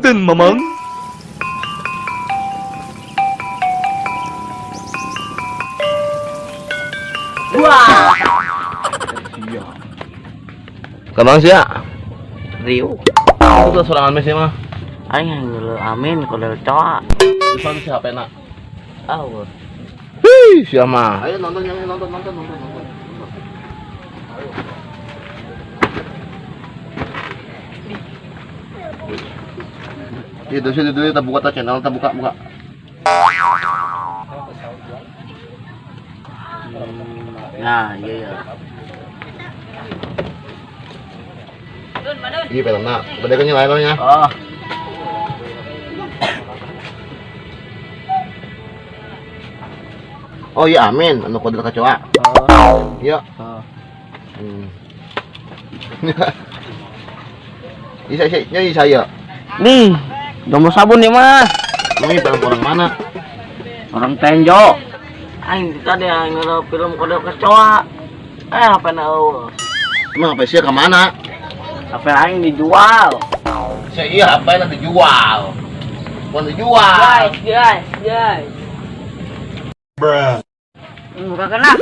Punten, Mamang. Wah. Kamang sia. Rio. Itu tuh sorangan mes mah. Aing yang ngeuleuh Amin kodel coa. Di sana si HP na. Ah, Hih, sia mah. Ayo nonton yang nonton nonton nonton nonton. Itu sih dulu kita buka channel, kita buka buka. Nah, iya ya. Iya filmna, bade kan lain nya. Oh. Oh iya Amin, anu kodel kecoa. Oh. Iya. Oh. Iya, iya, iya, saya. Nih, nomor sabun nih mah. Ini film orang mana? Orang Tenjo. Aing tadi aing ngeuleuh film kodel kecoa. HP na eueuh. Emang HP sia ke mana? HP aing dijual. Sia iya HP na dijual. Bukan dijual. Guys, guys, guys. Bruh. Buka kena.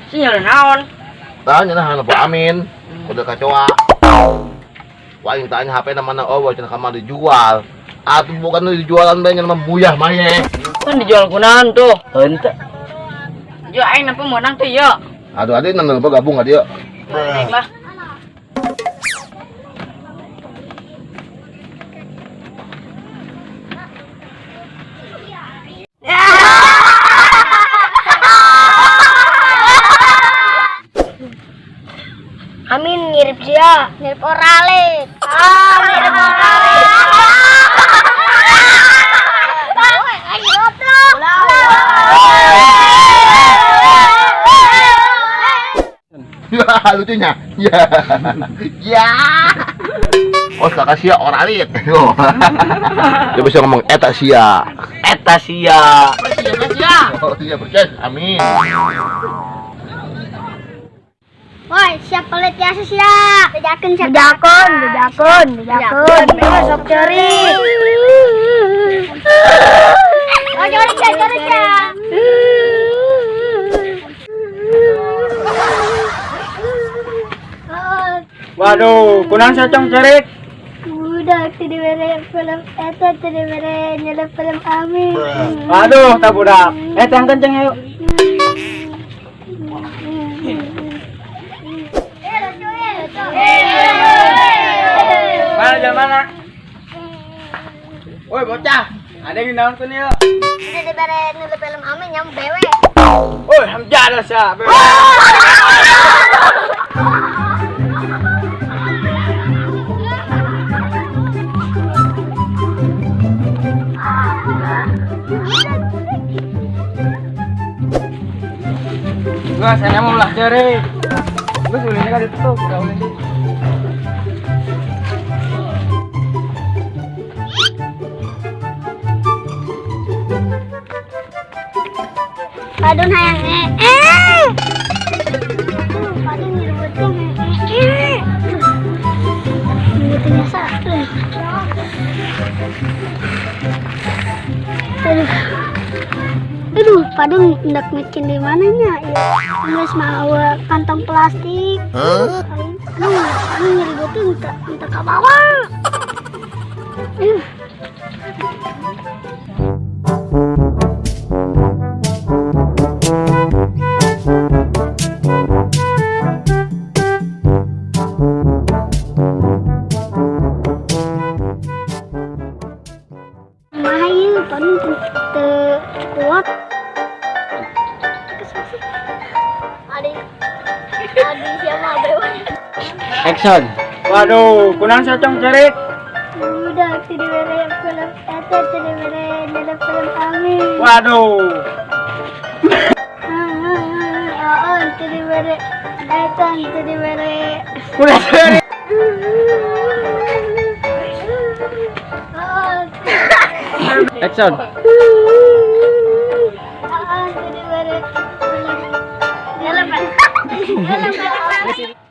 Sinyal naon? Tanya nah anu Amin. Kodel kecoa. Wah, aing tanya HP na mana oh, cenah ka mana dijual. Atuh bukan dijualan bae nya mah buyah maye. Kan dijual kunaon tuh? Henteu. Yo aing napa meunang tuh yo. Aduh, aduh, nang lupa gabung enggak dia? Aing lah. Amin ngirip sia, ngirip orale. Ah, ngirip orale. Ya, lucunya. Ya. Ya. Oh, kakak sia oralit. Dia bisa ngomong eta sia. Eta sia. Oh, iya percaya. Amin. Woi, siapa pelit ya sia? Bejakeun siapa? Bejakon, bejakon, bejakon. Sok ceri. Oh, ceri sia, ceri sia. Waduh, kunaon sia cong cerik? Budak teu dibere film eta teu dibere nyelep film Amin. Waduh, tak budak. Tang kenceng ayo. Mana jalan mana? Woi, bocah. Ada yang naon tuh nih, yo? Teu dibere nyelep film Amin nyam bewe. Woi, hamjada sia. Gua saya mau ulah ceri. Gua sulinya kan ditutup, udah ulin deh. Padun hayang Padun ngirebeutkeun Gitu biasa. Aduh. Aduh, Padun hendak micin di mananya ya? Geus mawa kantong plastik. Aduh, Padun ngiribeutkeun teu ka bawah. Aduh. Mahayu, Padun teu kuat. Adi siapa bewe? Action. Waduh, kunaon sia cong cerik? Budak teu dibere film eta teu dibere nyelep film Amin. Waduh. Oh, teu dibere eta teu dibere. Ulah cerik. Action. Oh, teu dibere film. Nyelep. Nyelep.